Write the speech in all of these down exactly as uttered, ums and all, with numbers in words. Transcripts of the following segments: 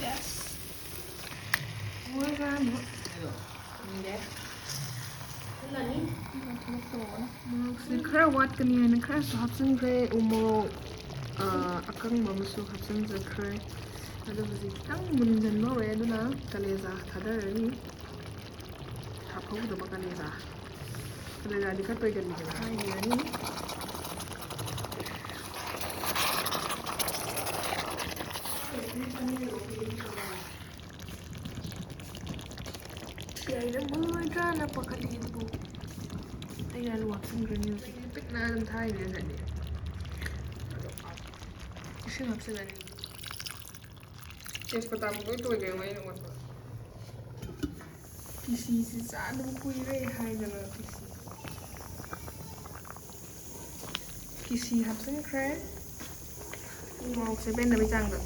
Yes. ꯃꯣꯏꯒ ꯃꯨꯛ-, ꯎꯝ, ꯌꯥꯏ꯫ ꯃꯣꯔꯣꯛꯁꯦ ꯈꯔ ꯋꯥꯠꯀꯅꯤ ꯍꯥꯏꯅ ꯈꯔꯁꯨ ꯍꯥꯞꯆꯤꯟꯈ꯭ꯔꯦ꯫ ꯎ ꯃꯣꯔꯣꯛ, ꯑ, ꯑꯀꯪꯕ ꯑꯃꯁꯨ ꯍꯥꯞꯆꯤꯟꯖꯈ꯭ꯔꯦ꯫ ꯑꯗꯣ ꯍꯧꯖꯤꯛ ꯈꯤꯇꯪ ꯃꯨꯟꯖꯟꯕ ꯍꯧꯔꯦ, ꯑꯗꯨꯅ ꯀꯂꯦꯖꯥ ꯊꯥꯗꯔꯅꯤ꯫ ꯍꯥꯞꯍꯧꯗꯕ ꯀꯂꯦꯖꯥ꯫ ꯀꯂꯦꯖꯥꯗꯤ ꯈꯔ ꯇꯣꯏꯒꯜꯂꯤꯗꯅ꯫ ꯍꯥꯏꯈꯤꯕꯅꯤ꯫ ꯀꯩꯅꯣ ꯃꯨꯜꯂꯣꯏꯗ꯭ꯔꯥꯅ ꯄꯥꯈꯠꯂꯤ ꯑꯗꯨꯕꯨ ꯑꯩꯅ ꯑꯂꯨ ꯍꯥꯞꯆꯤꯟꯈ꯭ꯔꯅꯤ ꯍꯧꯖꯤꯛ꯫ ꯄꯤꯛꯅ ꯑꯗꯨꯝ ꯊꯥꯏꯅꯦ ꯉꯁꯥꯏꯗꯤ꯫ ꯑꯗꯣ ꯏꯁꯤꯡ ꯍꯥꯞꯆꯤꯜꯂꯅꯤ꯫ ꯇꯦꯖꯄꯇꯥ ꯄꯨꯡꯇꯣꯏ ꯇꯣꯏꯈ꯭ꯔꯦ ꯃꯩꯅ ꯑꯣꯠꯄ꯫ ꯀꯤꯁꯤꯁꯤ ꯆꯥꯗꯕ ꯀꯨꯏꯔꯦ ꯍꯥꯏꯗꯅ ꯀꯤꯁꯤ꯫ ꯀꯤꯁꯤ ꯍꯥꯞꯆꯤꯟꯈ꯭ꯔꯦ꯫ ꯃꯣꯔꯣꯛꯁꯦ ꯄꯦꯟꯗꯕꯩ ꯆꯥꯡꯗ꯫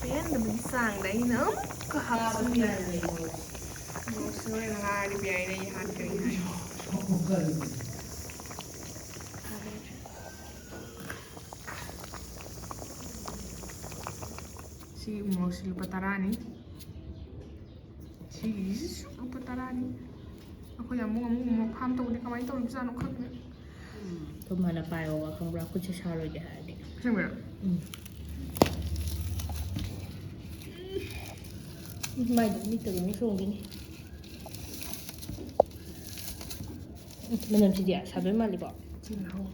ꯄꯦꯟꯗꯕꯒꯤ ꯆꯥꯡꯗ ꯑꯩꯅ ꯑꯃꯨꯛꯀ ꯍꯥꯞꯆꯤꯟꯕꯤꯔꯦ꯫ ꯃꯣꯔꯣꯛꯁꯦ ꯍꯣꯔꯦꯟ ꯉꯥꯔꯗꯤ ꯕꯤꯔꯌꯥꯅꯤꯗ ꯑꯩ ꯍꯥꯠꯀꯅꯤ ꯍꯥꯏ꯫ ꯁꯤ ꯃꯣꯔꯣꯛꯁꯤ ꯂꯨꯄꯥ ꯇꯔꯥꯅꯤ꯫ ꯁꯤꯒꯤꯁꯤꯁꯨ ꯂꯨꯄꯥ ꯇꯔꯥꯅꯤ꯫ ꯑꯩꯈꯣꯏ ꯑꯃꯨꯛ ꯑꯃꯨꯛ ꯃꯣꯔꯣꯛ ꯐꯥꯝ ꯇꯧꯕꯗꯤ ꯀꯃꯥꯏꯅ ꯇꯧꯔꯤꯕꯖꯥꯠꯅꯣ ꯈꯪꯗꯦ꯫ ꯎꯝ, ꯊꯨꯝ ꯍꯥꯟꯅ ꯄꯥꯏꯌꯣꯕ, ꯈꯪꯕ꯭ꯔꯥ? ꯈꯨꯠꯁꯦ ꯁꯥꯔꯣꯏꯒꯦ ꯍꯥꯏꯔꯗꯤ꯫ ꯑꯁꯦꯡꯕꯩꯔꯣ? ꯎꯝ꯫ ꯎꯝ, ꯃꯥꯏꯗꯤ ꯃꯤꯠꯇꯒ ꯑꯃꯨꯛ ꯆꯣꯡꯈꯤꯅꯤ꯫ ꯎꯝ, ꯃꯅꯝꯁꯤꯗꯤ ꯁꯥꯗꯣꯏ ꯃꯥꯜꯂꯤꯀꯣ? ꯇꯤꯜꯍꯧ꯫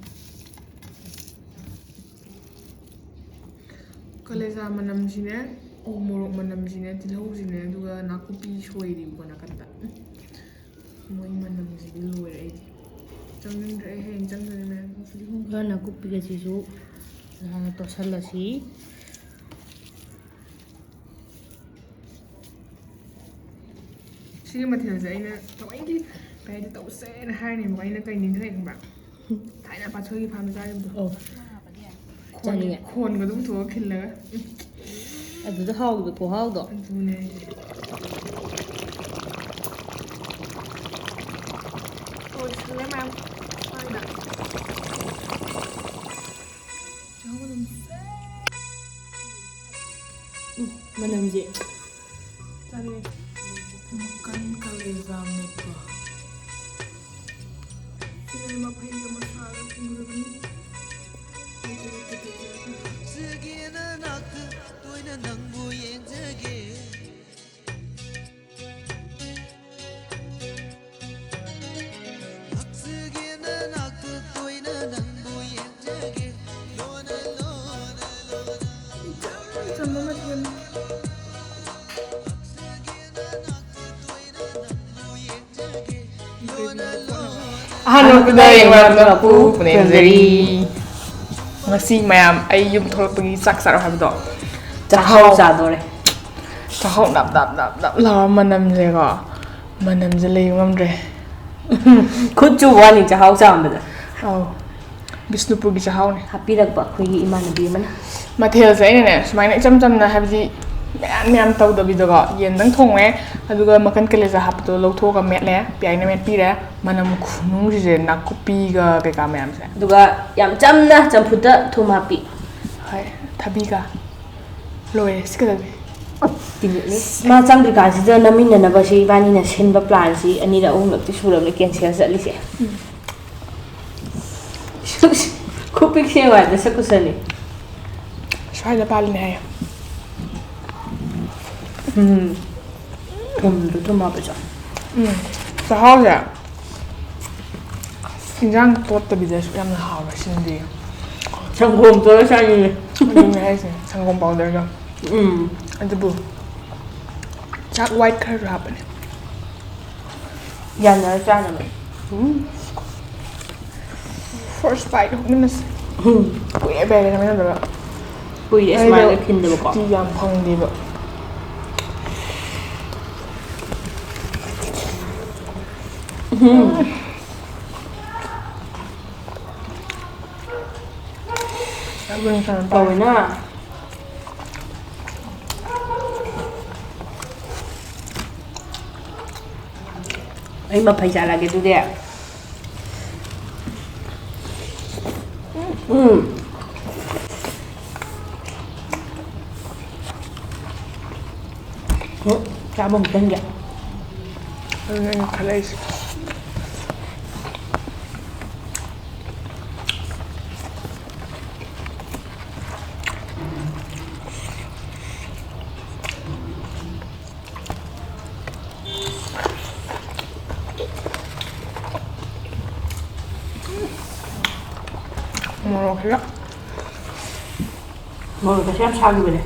ꯀꯂꯦꯖꯥ ꯃꯅꯝꯁꯤꯅꯦ, ꯎ ꯃꯣꯔꯣꯛ ꯃꯅꯝꯁꯤꯅꯦ, ꯇꯤꯜꯍꯧꯁꯤꯅꯦ, ꯑꯗꯨꯒ ꯅꯥꯀꯨꯞꯄꯤ ꯁꯣꯏꯔꯤꯕꯀꯣ ꯅꯥꯀꯟꯗ꯫ ꯎꯝ꯫ ꯃꯣꯏ ꯃꯅꯝꯁꯤꯗꯤ ꯂꯣꯏꯔꯦ ꯑꯩꯗꯤ꯫ ꯆꯪꯅꯤꯡꯗ꯭ꯔꯦ, ꯑꯩ ꯍꯌꯦꯡ ꯆꯪꯗꯣꯏꯅꯦ ꯃꯌꯥꯝ꯫ ꯉꯁꯤꯗꯤ ꯍꯨꯝ ꯑꯗꯨꯒ ꯅꯥꯀꯨꯞꯄꯤꯒꯁꯤꯁꯨ ꯐꯖꯅ ꯇꯣꯠꯁꯜꯂꯁꯤ꯫ ꯁꯤꯒꯤ ꯃꯊꯦꯜꯁꯦ ꯑꯩꯅ ꯊꯑꯣꯏꯒꯤ ꯀꯩ ꯍꯥꯏꯗꯤ ꯇꯧꯁꯦꯅ ꯍꯥꯏꯔꯤꯅꯦꯕꯀꯣ꯫ ꯑꯩꯅ ꯀꯩ ꯅꯤꯡꯁꯤꯡꯉꯦ ꯈꯪꯕ꯭ꯔꯥ? ꯊꯥꯏꯅ ꯄꯥꯊꯣꯏꯒꯤ ꯐꯥꯝꯗ ꯆꯥꯈꯤꯕꯗꯣ꯫ ꯑꯧ꯫ ꯈꯣꯟ-, ꯆꯥꯅꯤꯡꯉꯦ꯫ ꯈꯣꯟꯒꯗꯣ ꯄꯨꯊꯣꯛꯑꯒ ꯈꯤꯜꯂꯒ꯫ ꯑꯗꯨꯗ ꯍꯥꯎꯕꯗꯣ, ꯈꯨꯍꯥꯎꯗꯣ꯫ ꯑꯗꯨꯅꯦ ꯍꯥꯏꯁꯦ꯫ ꯂꯣꯏꯁꯤꯜꯂꯦ ꯃꯌꯥꯝ ꯁ꯭ꯋꯥꯏꯗ꯫ ꯆꯥꯎ ꯑꯗꯨꯝ꯫ ꯎꯝ, ꯃꯅꯝꯁꯦ꯫ ꯆꯥꯅꯤꯡꯉꯦ꯫ ꯃꯀꯟ ꯀꯂꯦꯖꯥ ꯃꯦꯠꯄ꯫ ꯁꯤꯅ ꯃꯐꯩꯒ ꯃꯁꯥꯒ ꯄꯨꯔꯕꯅꯤ꯫ ꯆꯠꯆꯒꯦ ꯅꯅꯥꯛꯇ ꯇꯣꯏꯅ ꯅꯪꯕꯨ ꯌꯦꯡꯖꯒꯦ꯫ ꯂꯥꯛꯆꯒꯦ ꯅꯅꯥꯛꯇ ꯇꯣꯏꯅ ꯅꯪꯕꯨ ꯌꯦꯡꯖꯒꯦ꯫ ꯂꯣꯟꯅ, ꯂꯣꯟꯅ, ꯂꯣꯟꯅ꯫ ꯏꯆꯝ ꯆꯝꯕ ꯃꯊꯦꯜ꯫ ꯑꯍꯥꯟꯕ ꯃꯛꯇꯗ ꯌꯦꯡꯕ ꯃꯔꯝꯗ ꯄꯨ ꯄꯨꯅꯦꯝꯖꯔꯤ꯫ ꯉꯁꯤ ꯃꯌꯥꯝ ꯑꯩ ꯌꯨꯝ ꯊꯣꯛꯂꯛꯄꯒꯤ ꯆꯥꯛ ꯆꯥꯔꯣ ꯍꯥꯏꯕꯗꯣ꯫ ꯆꯥꯛꯍꯥꯎ ꯆꯥꯗꯣꯔꯦ꯫ ꯆꯥꯛꯍꯥꯎ ꯅꯞ ꯅꯞ ꯅꯞ ꯅꯞ ꯂꯥꯎꯔ ꯃꯅꯝꯁꯦꯀꯣ꯫ ꯃꯅꯝꯁꯦ ꯂꯩꯕ ꯉꯝꯗ꯭ꯔꯦ꯫ ꯈꯨꯠ ꯆꯨꯕ ꯋꯥꯅꯤ ꯆꯥꯛꯍꯥꯎ ꯆꯥꯝꯕꯗ꯫ ꯑꯧ꯫ ꯕꯤꯁꯅꯨꯄꯨꯔꯒꯤ ꯆꯥꯛꯍꯥꯎꯅꯦ꯫ ꯍꯥꯞꯄꯤꯔꯛꯄ ꯑꯩꯈꯣꯏꯒꯤ ꯏꯃꯥꯟꯅꯕꯤ ꯑꯃꯅ꯫ ꯃꯊꯦꯜꯁꯦ ꯑꯩꯅꯅꯦ ꯁꯨꯃꯥꯏꯅ ꯏꯆꯝ ꯆꯝꯅ, ꯍꯥꯏꯕꯗꯤ ꯃꯌꯥꯝ ꯃꯌꯥꯝ ꯇꯧꯗꯕꯤꯗꯀꯣ, ꯌꯦꯟꯗꯪ ꯊꯣꯡꯉꯦ, ꯑꯗꯨꯒ ꯃꯀꯟ ꯀꯂꯦꯖꯥ ꯍꯥꯞꯄꯗꯣ ꯂꯧꯊꯣꯛꯑꯒ ꯃꯦꯠꯂꯦ, ꯄꯤꯌꯥꯏꯅ ꯃꯦꯠꯄꯤꯔꯦ꯫ ꯃꯅꯝ ꯈꯨꯅꯨꯡꯁꯤꯁꯦ ꯅꯥꯀꯨꯞꯄꯤꯒ ꯀꯩꯀꯥ ꯃꯌꯥꯝꯁꯦ꯫ ꯑꯗꯨꯒ ꯌꯥꯝ ꯆꯝꯅ ꯆꯝꯐꯨꯠꯇ ꯊꯨꯝ ꯍꯥꯞꯄꯤ꯫ ꯍꯣꯏ, ꯊꯕꯤꯒ꯫ ꯂꯣꯏꯔꯦ, ꯁꯤ ꯈꯛꯇꯅꯤ꯫ ꯇꯤꯡꯉꯛꯅꯤ꯫ ꯃꯥ ꯆꯪꯗ꯭ꯔꯤꯀꯥꯟꯁꯤꯗ ꯅꯝꯃꯤꯟꯅꯅꯕꯁꯤ ꯏꯕꯥꯅꯤꯅ ꯁꯤꯟꯕ planꯁꯤ ꯑꯅꯤꯔꯛ ꯑꯍꯨꯝꯂꯛꯇꯤ ꯁꯨꯔꯕꯅꯤ cancel ꯆꯠꯂꯤꯁꯦ꯫ ꯎꯝ꯫ ꯈꯨꯄꯤꯛꯁꯦ ꯌꯦꯡꯉꯣ, ꯅꯁꯛ ꯀꯨꯁꯅꯤ꯫ ꯁ꯭ꯋꯥꯏꯗ ꯄꯥꯜꯂꯤꯅꯦ ꯍꯥꯏꯌꯦ꯫ ꯎꯝ꯫ ꯊꯨꯝꯗꯨ ꯊꯨꯝꯃꯕꯁꯨ꯫ ꯎꯝ꯫ ꯆꯥꯛꯍꯥꯎꯁꯦ ꯏꯟꯖꯥꯡ ꯇꯣꯠꯇꯕꯤꯗꯁꯨ ꯌꯥꯝꯅ ꯍꯥꯎꯋꯦ ꯁꯤꯃꯗꯤ꯫ ꯁꯪꯒꯣꯝ ꯇꯣꯠꯂ ꯆꯥꯅꯤꯡꯉꯦ꯫ ꯑꯗꯨꯅꯦ ꯍꯥꯏꯁꯦ, ꯁꯪꯒꯣꯝ powderꯗꯣ꯫ ꯎꯝ꯫ ꯑꯗꯨꯕꯨ ꯆꯥꯛ white ꯈꯔꯁꯨ ꯍꯥꯞꯄꯅꯦ꯫ ꯌꯥꯅꯔ ꯆꯥꯅꯕ꯫ ꯎꯝ꯫ First bite ꯍꯨꯞꯃꯤꯟꯅꯁꯦ꯫ ꯀꯨꯏꯔꯦ ꯕꯦꯔꯤ ꯆꯥꯃꯤꯟꯅꯗꯕ꯫ ꯀꯨꯏꯔꯦ ꯑꯩꯗꯣ ꯁꯨꯃꯥꯏꯅ ꯈꯤꯟꯗꯕꯀꯣ꯫ ꯁꯨꯇꯤ ꯌꯥꯝ ꯐꯪꯗꯦꯕ꯫ ꯎꯝ꯫ ꯌꯥꯝ ꯀꯨꯏꯅ ꯆꯥꯔꯝ ꯇꯥꯔꯦ꯫ ꯇꯧꯋꯦꯅ꯫ ꯑꯩ ꯃꯐꯩ ꯆꯥꯔꯒꯦ ꯑꯗꯨꯗꯤ꯫ ꯎꯝ꯫ ꯎꯝ, ꯆꯥꯕ ꯑꯃꯨꯛ ꯆꯪꯒꯦ꯫ ꯑꯗꯨꯅꯦ ꯑꯩꯅ ꯈꯜꯂꯛꯏꯁꯦ꯫ ꯃꯣꯔꯣꯛꯁꯤꯒ꯫ ꯃꯣꯔꯣꯛꯀꯁꯦ ꯌꯥꯝ ꯁꯥꯈꯤꯕꯅꯦ꯫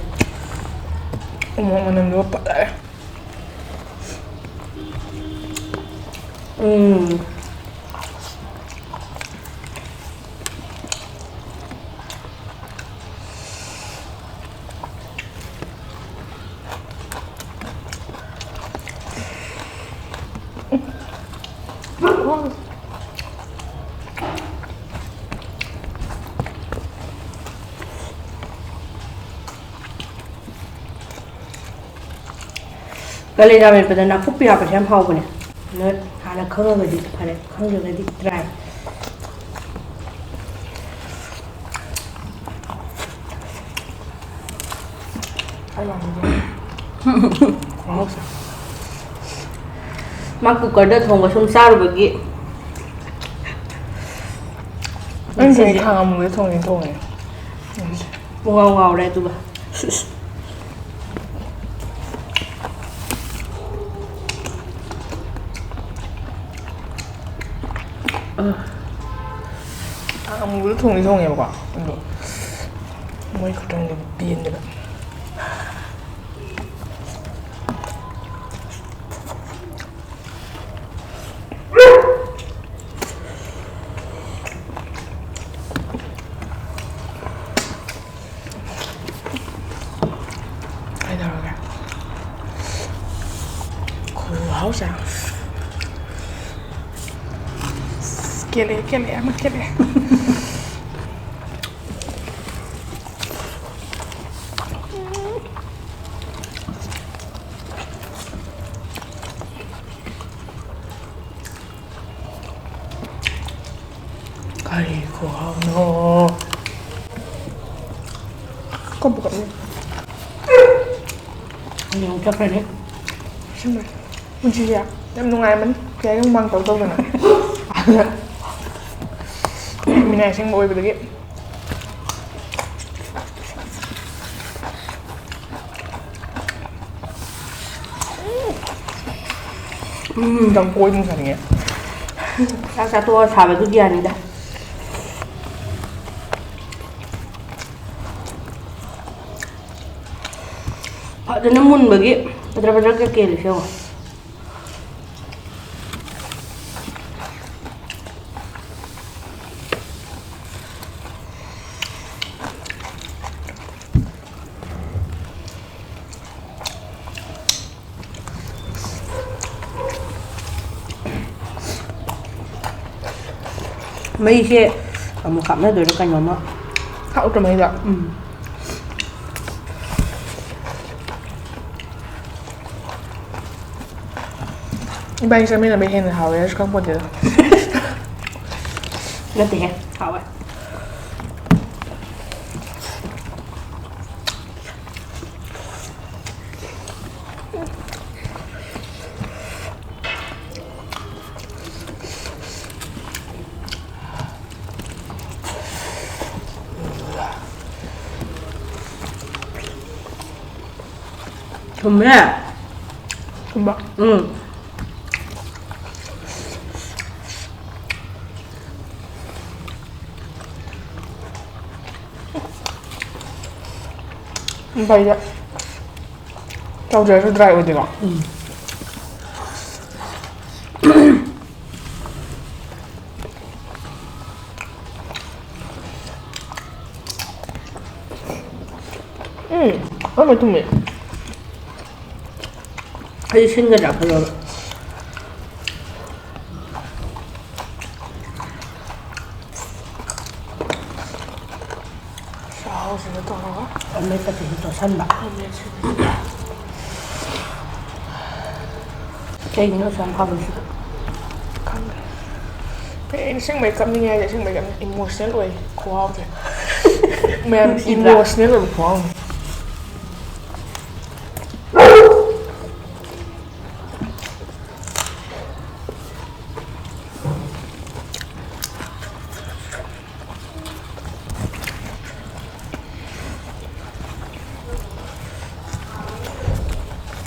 ꯎ ꯃꯣꯔꯣꯛ ꯃꯅꯝꯗꯨꯒ ꯐꯖꯔꯦ꯫ ꯎꯝ꯫ ꯀꯂꯦꯖꯥ ꯃꯦꯠꯄꯗ ꯅꯥꯀꯨꯞꯄꯤ ꯍꯥꯞꯄꯁꯦ ꯌꯥꯝ ꯍꯥꯎꯕꯅꯦ꯫ ꯅꯣꯏ ꯍꯥꯟꯅ ꯈꯪꯉꯒꯗꯤ ꯐꯔꯦ, ꯈꯪꯗ꯭ꯔꯒꯗꯤ ꯇ꯭ꯔꯥꯏ꯫ ꯃꯥ ꯀꯨꯀꯔꯗ ꯊꯣꯡꯕ ꯁꯨꯝ ꯆꯥꯔꯨꯕꯒꯤ ꯑꯩꯁꯦ ꯉꯁꯤꯗꯤ ꯈꯥꯡ ꯑꯃꯨꯕꯗ ꯊꯣꯡꯉꯦ ꯊꯣꯡꯉꯦ꯫ ꯄꯨꯡꯉꯥꯎ ꯉꯥꯎꯔꯦ ꯑꯗꯨꯒ꯫ ꯑ, ꯈꯥꯡ ꯑꯃꯨꯕꯗ ꯊꯣꯡꯗꯤ ꯊꯣꯡꯉꯦꯕꯀꯣ, ꯑꯗꯣ ꯃꯣꯏ ꯈꯨꯊꯣꯡꯗꯨꯗꯤ ꯄꯦꯟꯗꯦꯕ꯫ ꯀꯦꯜꯂꯛꯑꯦ, ꯀꯦꯜꯂꯛꯑꯦ, ꯑꯃ ꯀꯦꯜꯂꯛꯑꯦ꯫ ꯀꯔꯤ ꯈꯨꯍꯥꯎꯅꯣ? ꯀꯞꯄꯨ ꯀꯞꯅꯤꯡ꯫ ꯑꯩ ꯑꯃꯨꯛ ꯆꯠꯈ꯭ꯔꯅꯤ꯫ ꯑꯁꯦꯡꯕꯩ꯫ ꯄꯨꯟꯁꯤꯁꯦ ꯌꯥꯝ ꯅꯨꯡꯉꯥꯏꯔꯝꯃꯅꯤ꯫ ꯀꯌꯥꯒꯤ ꯃꯃꯥꯡ ꯇꯧ ꯇꯧꯗꯅ꯫ ꯃꯤꯅꯥꯏ ꯑꯁꯦꯡꯕ ꯑꯣꯏꯕꯗꯒꯤ꯫ ꯎꯝ꯫ ꯂꯐꯣꯏ ꯑꯗꯨꯝ ꯆꯥꯅꯤꯡꯉꯦ꯫ ꯆꯥꯛ ꯆꯥꯊꯣꯛꯑ ꯁꯥꯕꯗꯨꯒꯤ ꯌꯥꯅꯤꯗ꯫ ꯐꯖꯅ ꯃꯨꯟꯕꯒꯤ ꯄꯗ꯭ꯔ ꯄꯗ꯭ꯔ ꯀꯩ ꯀꯦꯜꯂꯤꯁꯦ ꯌꯦꯡꯉꯣ꯫ ꯃꯩꯁꯦ ꯑꯃꯨꯛ ꯍꯥꯞꯅꯗꯣꯏꯔꯣ ꯀꯩꯅꯣꯝꯃ? ꯊꯥꯛꯎꯇ꯭ꯔꯣ ꯃꯩꯗ? ꯎꯝ꯫ ꯏꯕꯥꯅꯤ ꯆꯥꯃꯤꯟꯅꯕ ꯍꯦꯟꯅ ꯍꯥꯎꯋꯦ ꯍꯥꯏꯔꯁꯨ ꯈꯪꯄꯣꯟꯇꯦꯗ꯫ ꯅꯠꯇꯦꯍꯦ, ꯍꯥꯎꯋꯦ꯫ ꯊꯨꯝꯃꯦ꯫ ꯊꯨꯝꯕ? ꯎꯝ꯫ ꯎꯝ, ꯐꯩꯗ꯫ ꯇꯧꯗ꯭ꯔꯁꯨ dry ꯑꯣꯏꯗꯦꯀꯣ? ꯎꯝ꯫ ꯎꯝ, ꯌꯥꯝꯅ ꯊꯨꯝꯃꯦ꯫ ꯑꯩ ꯁꯤꯟꯒꯗ꯭ꯔꯥ ꯈꯜꯂꯒ꯫ ꯁꯤꯒ ꯇꯧꯔꯒ ꯑꯃꯦꯠꯄꯁꯤꯁꯨ ꯇꯣꯠꯁꯟꯕ꯫ ꯑꯃꯦꯠꯁꯤꯒ꯫ ꯀꯩꯒꯤꯅꯣ ꯑꯁꯨꯛ ꯌꯥꯝ ꯍꯥꯎꯔꯤꯁꯤꯕꯣ? ꯈꯪꯗꯦ꯫ ꯀꯩ, ꯑꯩꯅ ꯑꯁꯦꯡꯕꯩ ꯀꯞꯅꯤꯡꯉꯦ ꯍꯥꯏꯁꯦ, ꯑꯁꯦꯡꯕꯩ ꯌꯥꯝ emotional ꯑꯣꯏ ꯈꯨꯍꯥꯎꯁꯦ꯫ ꯃꯌꯥꯝ ꯅꯨꯡꯁꯤꯗ꯭ꯔꯥ? Emotional ꯑꯣꯏꯕ ꯈꯨꯍꯥꯎꯅꯤ꯫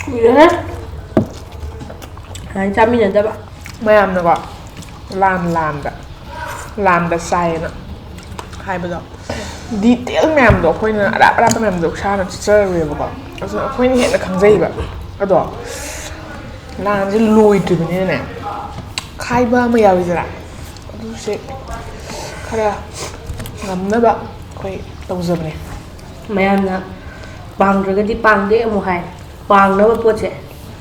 ꯀꯨꯏꯔꯦꯍꯦ꯫ ꯁꯨꯃꯥꯏꯅ ꯆꯥꯃꯤꯟꯅꯗꯕ꯫ ꯃꯌꯥꯝꯅꯀꯣ, ꯂꯥꯟ ꯂꯥꯟꯗ, ꯂꯥꯟꯗ ꯆꯥꯏꯌꯦꯅ ꯍꯥꯏꯕꯗꯣ, detail ꯃꯌꯥꯝꯗꯣ ꯑꯩꯈꯣꯏꯅ ꯑꯔꯥꯞ ꯑꯔꯥꯞꯄ ꯃꯌꯥꯝꯗꯣ ꯏꯁꯥꯅ ꯆꯠꯆꯔꯨꯔꯦꯕꯀꯣ꯫ ꯑꯗꯨꯅ ꯑꯩꯈꯣꯏꯅ ꯍꯦꯟꯅ ꯈꯪꯖꯩꯕ꯫ ꯑꯗꯣ ꯂꯥꯟꯁꯦ ꯂꯣꯏꯗ꯭ꯔꯤꯕꯅꯤꯅꯅꯦ, ꯈꯥꯏꯕ ꯑꯃ ꯌꯥꯎꯋꯤꯗꯅ, ꯑꯗꯨꯁꯦ ꯈꯔ ꯉꯝꯅꯕ ꯑꯩꯈꯣꯏ ꯇꯧꯖꯕꯅꯦ꯫ ꯃꯌꯥꯝꯅ ꯄꯥꯡꯗ꯭ꯔꯒꯗꯤ ꯄꯥꯡꯗꯦ ꯑꯃꯨꯛ ꯍꯥꯏ꯫ ꯄꯥꯡꯅꯕ ꯄꯣꯠꯁꯦ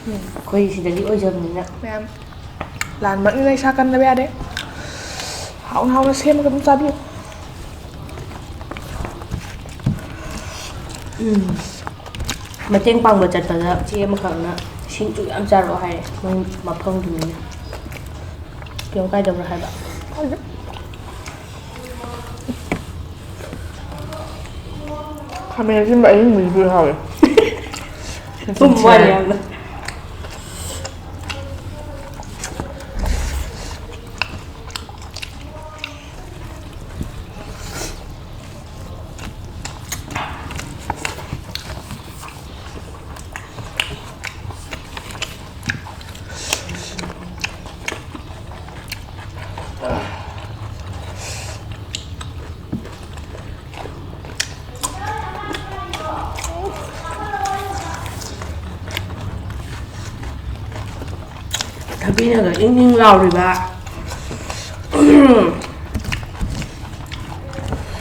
ꯎꯝ꯫ ꯑꯩꯈꯣꯏ ꯁꯤꯗꯒꯤ ꯑꯣꯏꯖꯕꯅꯤꯅ꯫ ꯃꯌꯥꯝ ꯂꯥꯟꯃꯛꯅꯤꯅ ꯏꯁꯥ ꯀꯟꯗꯕ ꯌꯥꯗꯦ꯫ ꯍꯥꯎꯅ ꯍꯥꯎꯅ ꯁꯦꯝꯃꯒ ꯑꯗꯨꯝ ꯆꯥꯕꯤꯌꯨ꯫ ꯎꯝ꯫ ꯃꯇꯦꯡ ꯄꯥꯡꯕ ꯆꯠꯄꯗ ꯆꯦ ꯑꯃꯈꯛꯅ ꯁꯤꯡꯖꯨ ꯌꯥꯝ ꯆꯥꯔꯛꯑꯣ ꯍꯥꯏꯌꯦ, ꯃꯣꯏ ꯃꯐꯝꯗꯨꯅꯤꯅ꯫ ꯀꯩꯝ ꯀꯥꯏꯗꯕ꯭ꯔꯥ ꯍꯥꯏꯕ꯫ ꯈꯥꯃꯦꯟ ꯑꯁꯤꯟꯕ ꯑꯍꯤꯡꯕꯁꯤꯁꯨ ꯍꯥꯎꯋꯦ꯫ ꯊꯨꯝ ꯋꯥꯠꯂꯤ ꯌꯥꯝꯅ꯫ ꯊꯕꯤꯅꯒ ꯏꯪ ꯏꯪ ꯂꯥꯎꯔꯤꯕ꯫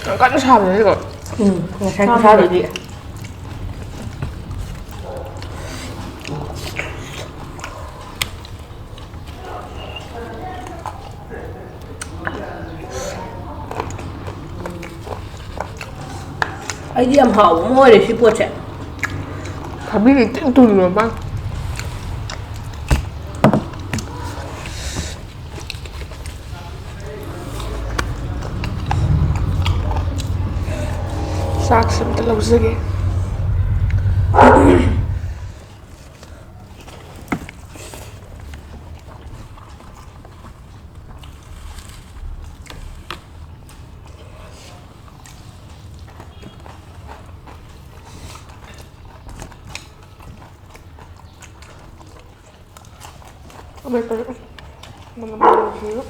ꯌꯥꯝ ꯀꯟꯅ ꯁꯥꯕ ꯅꯠꯇꯦꯀꯣ꯫ ꯎꯝ, ꯉꯁꯥꯏ ꯁꯥꯕ ꯈꯨꯁꯥꯗꯨꯗꯤ꯫ ꯑꯩꯗꯤ ꯌꯥꯝ ꯍꯥꯎꯕ ꯑꯃ ꯑꯣꯏꯔꯦ ꯁꯤ ꯄꯣꯠꯁꯦ꯫ ꯊꯥꯕꯤꯗꯤ ꯏꯇꯦꯟ ꯇꯦꯟꯕ ꯃꯥ꯫ ꯆꯥꯛꯁꯦ ꯑꯝꯇ ꯂꯧꯖꯒꯦ꯫ ꯑꯃꯦꯠꯄꯁꯦ ꯃꯅꯝ ꯅꯨꯡꯁꯤꯕ꯫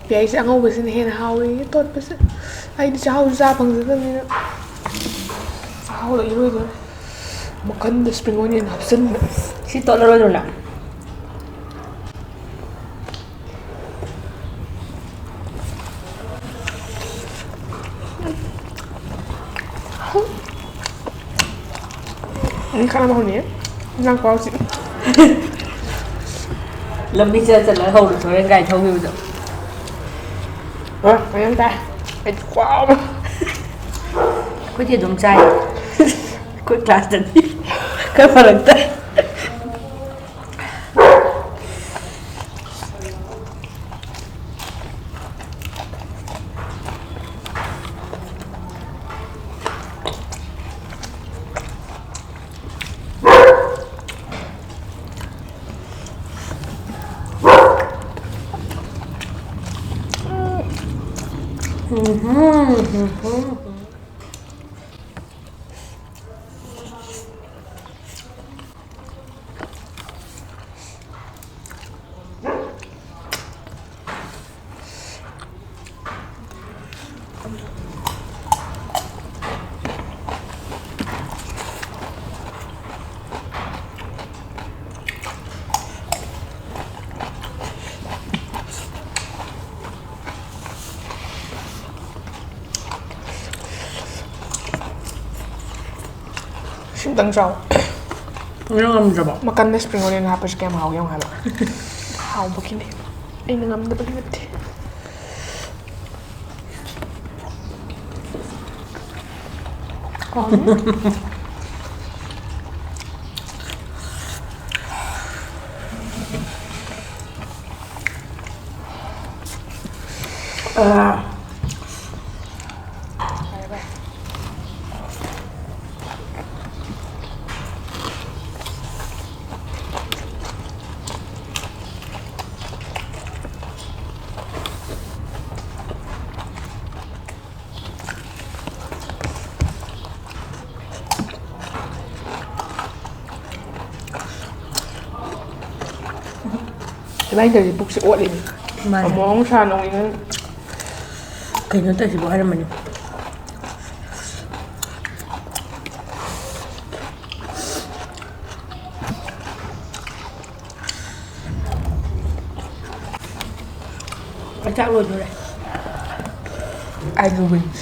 ꯄꯤꯌꯥꯏꯁꯦ ꯑꯉꯧꯕꯁꯤꯅ ꯍꯦꯟꯅ ꯍꯥꯎꯋꯦꯌꯦ ꯇꯣꯠꯄꯁꯦ꯫ ꯑꯩꯗꯤ ꯆꯥꯛꯍꯥꯎꯁꯨ ꯆꯥ ꯐꯪꯖꯗꯕꯅꯤꯅ ꯆꯥꯛꯍꯥꯎ ꯂꯩꯔꯣꯏꯗꯣꯔꯦ꯫ ꯃꯈꯟꯗ spring onion ꯍꯥꯞꯆꯤꯟꯕ꯫ ꯁꯤ ꯇꯣꯠꯂꯔꯣꯏꯗ꯭ꯔꯣ ꯅꯪ? ꯑꯩ ꯈꯠꯅꯕ ꯍꯧꯅꯤꯡꯉꯦ꯫ ꯏꯟꯖꯥꯡ ꯈꯨꯍꯥꯎꯁꯤ꯫ ꯂꯝꯕꯤ ꯆꯠ ꯆꯠꯂꯒ ꯍꯧꯔꯨꯁꯨ ꯍꯣꯔꯦꯟ ꯒꯥꯔꯤ ꯊꯧꯈꯤꯕꯗꯣ꯫ ꯑ, ꯀꯩꯅꯣꯝ ꯇꯥꯏ꯫ ꯑꯩ ꯈꯨꯍꯥꯎ ꯑꯃ꯫ ꯑꯩꯈꯣꯏꯗꯤ ꯑꯗꯨꯝ ꯆꯥꯏ꯫ ꯑꯩꯈꯣꯏ ꯀ꯭ꯂꯥꯁꯇꯗꯤ ꯈꯔ ꯐꯔꯛ ꯇꯥꯏ꯫ ꯁꯤꯝꯇꯪ ꯆꯥꯎ꯫ ꯅꯪ ꯉꯝꯗ꯭ꯔꯕꯣ? ꯃꯀꯟꯗ spring onion ꯍꯥꯞꯄꯁꯤ ꯀꯌꯥꯝ ꯍꯥꯎꯒꯦ ꯌꯦꯡꯉꯣ ꯍꯥꯏꯕ꯫ ꯍꯥꯎꯕꯒꯤꯅꯦ꯫ ꯑꯩꯅ ꯉꯝꯗꯕꯒꯤ ꯅꯠꯇꯦ꯫ ꯏꯕꯥꯅꯤ ꯇꯧꯔꯤꯁꯦ ꯄꯨꯛꯁꯦ ꯑꯣꯠꯂꯤꯅꯦ꯫ ꯃꯥꯅꯦ꯫ ꯑꯃꯨꯛ ꯁꯥ ꯅꯣꯡ ꯏꯪ꯫ ꯀꯩꯅꯣ ꯇꯧꯔꯤꯁꯤꯕꯣ ꯍꯥꯏꯔꯝꯃꯅꯤ꯫ ꯑꯩ ꯆꯥꯛ ꯂꯣꯏꯗꯣꯔꯦ꯫ ꯑꯩꯁꯨ wings꯫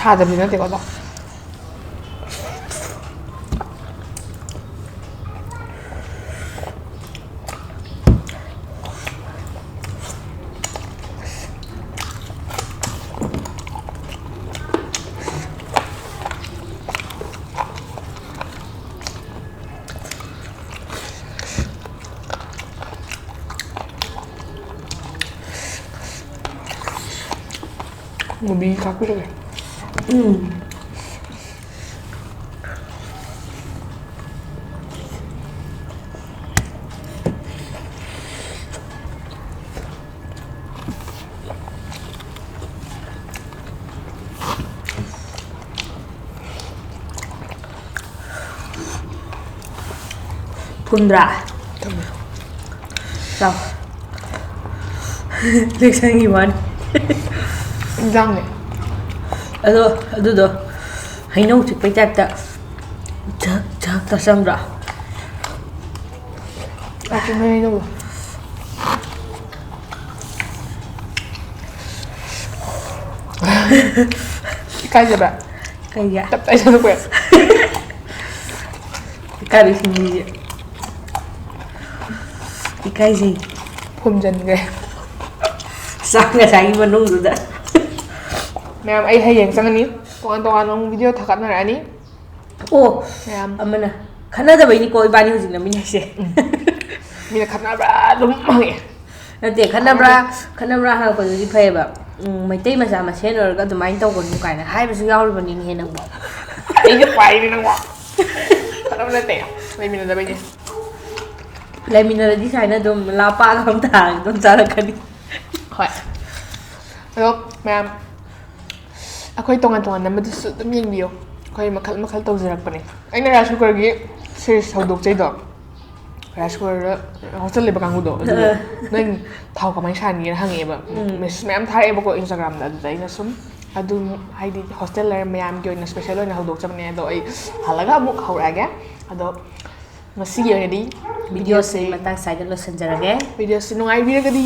ꯁꯥꯗꯕꯗꯤ ꯅꯠꯇꯦꯀꯣ ꯑꯗꯣ꯫ ꯃꯨꯕꯤ ꯈꯥꯛꯄꯤꯔꯒꯦ꯫ ꯊꯨꯝꯗ꯭ꯔꯥ? ꯊꯨꯝꯃꯦ꯫ ꯆꯥꯎ꯫ ꯂꯦꯛꯁꯟꯒꯤ ꯋꯥꯅꯤ꯫ ꯏꯟꯖꯥꯡꯅꯦ꯫ ꯑꯗꯣ ꯑꯗꯨꯗꯣ ꯍꯩꯅꯧ ꯆꯤꯛꯄꯩ ꯇꯥꯏꯞꯇ ꯖꯛ ꯖꯛ ꯆꯥꯁꯟꯕ꯭ꯔꯥ? ꯑꯆꯨꯝꯕ ꯍꯩꯅꯧꯗꯣ꯫ ꯏꯀꯥꯏꯖꯕ꯭ꯔꯥ? ꯀꯩꯒꯤ? ꯇꯞ ꯇꯥꯏ ꯆꯠꯊꯣꯛꯄ ꯌꯥꯏ꯫ ꯏꯀꯥꯏꯕ ꯁꯤꯡꯕꯤꯁꯦ꯫ ꯏꯀꯥꯏꯖꯩ꯫ ꯐꯨꯝꯖꯤꯟꯈ꯭ꯔꯦ꯫ ꯆꯥꯛ ꯉꯁꯥꯏꯒꯤ ꯃꯅꯨꯡꯗꯨꯗ꯫ ꯃꯌꯥꯝ, ꯑꯩ ꯍꯌꯦꯡ ꯆꯪꯉꯅꯤ꯫ ꯇꯣꯉꯥꯟ ꯇꯣꯉꯥꯟꯕ ꯑꯃꯨꯛ ꯚꯤꯗꯤꯑꯣ ꯊꯥꯒꯠꯅꯔꯛꯑꯅꯤ꯫ ꯑꯣ, ꯃꯌꯥꯝ꯫ ꯑꯃꯅ ꯈꯠꯅꯗꯕꯩꯅꯤꯀꯣ ꯏꯕꯥꯅꯤ ꯍꯧꯖꯤꯛ ꯅꯝꯃꯤꯟꯅꯩꯁꯦ꯫ ꯃꯤꯅ ꯈꯠꯅꯕ꯭ꯔꯥ ꯑꯗꯨꯝ ꯍꯪꯉꯛꯑꯦ꯫ ꯅꯠꯇꯦ, ꯈꯠꯅꯕ꯭ꯔꯥ, ꯈꯠꯅꯕ꯭ꯔꯥ ꯍꯪꯉꯛꯄꯗꯨꯗꯤ ꯐꯩꯌꯦꯕ꯫ ꯎꯝ, ꯃꯩꯇꯩ ꯃꯆꯥ ꯃꯁꯦꯟ ꯑꯣꯏꯔꯒ ꯑꯗꯨꯃꯥꯏꯅ ꯇꯧꯒꯅꯨ ꯀꯥꯏꯅ ꯍꯥꯏꯕꯁꯨ ꯌꯥꯎꯔꯤꯕꯅꯤꯅꯦꯍꯦ ꯅꯪꯕꯣ꯫ ꯑꯩꯁꯨ ꯄꯥꯏꯅꯤ ꯅꯪꯕꯣ꯫ ꯈꯠꯅꯕ ꯅꯠꯇꯦ, ꯂꯩꯃꯤꯟꯅꯗꯕꯩꯅꯦ꯫ ꯂꯩꯃꯤꯟꯅꯔꯗꯤ ꯁꯨꯃꯥꯏꯅ ꯑꯗꯨꯝ ꯂꯥꯄꯥꯒ ꯑꯃ ꯇꯥꯔꯒ ꯑꯗꯨꯝ ꯆꯥꯔꯛꯀꯅꯤ꯫ ꯍꯣꯏ꯫ ꯑꯗꯣ ꯃꯌꯥꯝ, ꯑꯩꯈꯣꯏ ꯇꯣꯉꯥꯟ ꯇꯣꯉꯥꯟ ꯅꯝꯕꯗꯨꯁꯨ ꯑꯗꯨꯝ ꯌꯦꯡꯕꯤꯌꯣ꯫ ꯑꯩꯈꯣꯏ ꯃꯈꯜ ꯃꯈꯜ ꯇꯧꯖꯔꯛꯄꯅꯦ꯫ ꯑꯩꯅ ꯔꯥꯏꯁ ꯀꯨꯀꯔꯒꯤ ꯁꯤꯔꯤꯁ ꯍꯧꯗꯣꯛꯆꯩꯗꯣ, ꯔꯥꯏꯁ ꯀꯨꯀꯔꯗ ꯍꯣꯁꯇꯦꯜ ꯂꯩꯕ ꯀꯥꯡꯕꯨꯗꯣ, ꯑꯗꯨꯗꯣ ꯑ꯫ ꯅꯪ ꯊꯥꯎ ꯀꯃꯥꯏꯅ ꯁꯥꯍꯟꯒꯦꯅ ꯍꯪꯉꯛꯑꯦꯕ꯫ ꯎꯝ꯫ ꯃꯦꯁꯦꯖ ꯃꯌꯥꯝ ꯊꯥꯔꯛꯑꯦꯕꯀꯣ ꯏꯟꯁꯇꯥꯒ꯭ꯔꯥꯝꯗ꯫ ꯑꯗꯨꯗ ꯑꯩꯅ ꯁꯨꯝ ꯑꯗꯨꯝ, ꯍꯥꯏꯗꯤ, ꯍꯣꯁꯇꯦꯜ ꯂꯩꯔ ꯃꯌꯥꯝꯒꯤ ꯑꯣꯏꯅ ꯁ꯭ꯄꯦꯁꯦꯜ ꯑꯣꯏꯅ ꯍꯧꯗꯣꯛꯆꯕꯅꯦ꯫ ꯑꯗꯣ ꯑꯩ ꯍꯜꯂꯒ ꯑꯃꯨꯛ ꯍꯧꯔꯛꯑꯒꯦ꯫ ꯑꯗꯣ ꯉꯁꯤꯒꯤ ꯑꯣꯏꯅꯗꯤ ꯚꯤꯗꯤꯑꯣꯁꯤ ꯚꯤꯗꯤꯑꯣꯁꯤ ꯃꯇꯥꯡ ꯁ꯭ꯋꯥꯏꯗ ꯂꯣꯏꯁꯤꯟꯖꯔꯒꯦ꯫ ꯚꯤꯗꯤꯑꯣꯁꯤ ꯅꯨꯡꯉꯥꯏꯕꯤꯔꯒꯗꯤ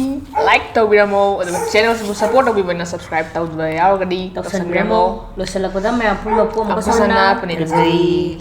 ꯂꯥꯏꯛ ꯇꯧꯕꯤꯔꯝꯃꯣ, ꯑꯗꯨꯒ ꯆꯦꯅꯦꯜꯁꯤꯕꯨ ꯁꯞꯄꯣꯔꯠ ꯇꯧꯕꯤꯕꯅ ꯁꯕꯁꯀ꯭ꯔꯥꯏꯕ ꯇꯧꯗꯕ ꯌꯥꯎꯔꯒꯗꯤ ꯇꯧꯁꯟꯕꯤꯔꯝꯃꯣ꯫ ꯇꯧꯁꯟꯕꯤꯔꯝꯃꯣ꯫ ꯂꯣꯏꯁꯤꯜꯂꯛꯄꯗ ꯃꯌꯥꯝ ꯄꯨꯝꯅꯃꯛꯄꯨ ꯑꯃꯨꯛꯀ ꯀꯝꯄꯨꯁꯅ ꯁꯣꯝꯅ ꯄꯨꯅꯦꯖꯔꯤ꯫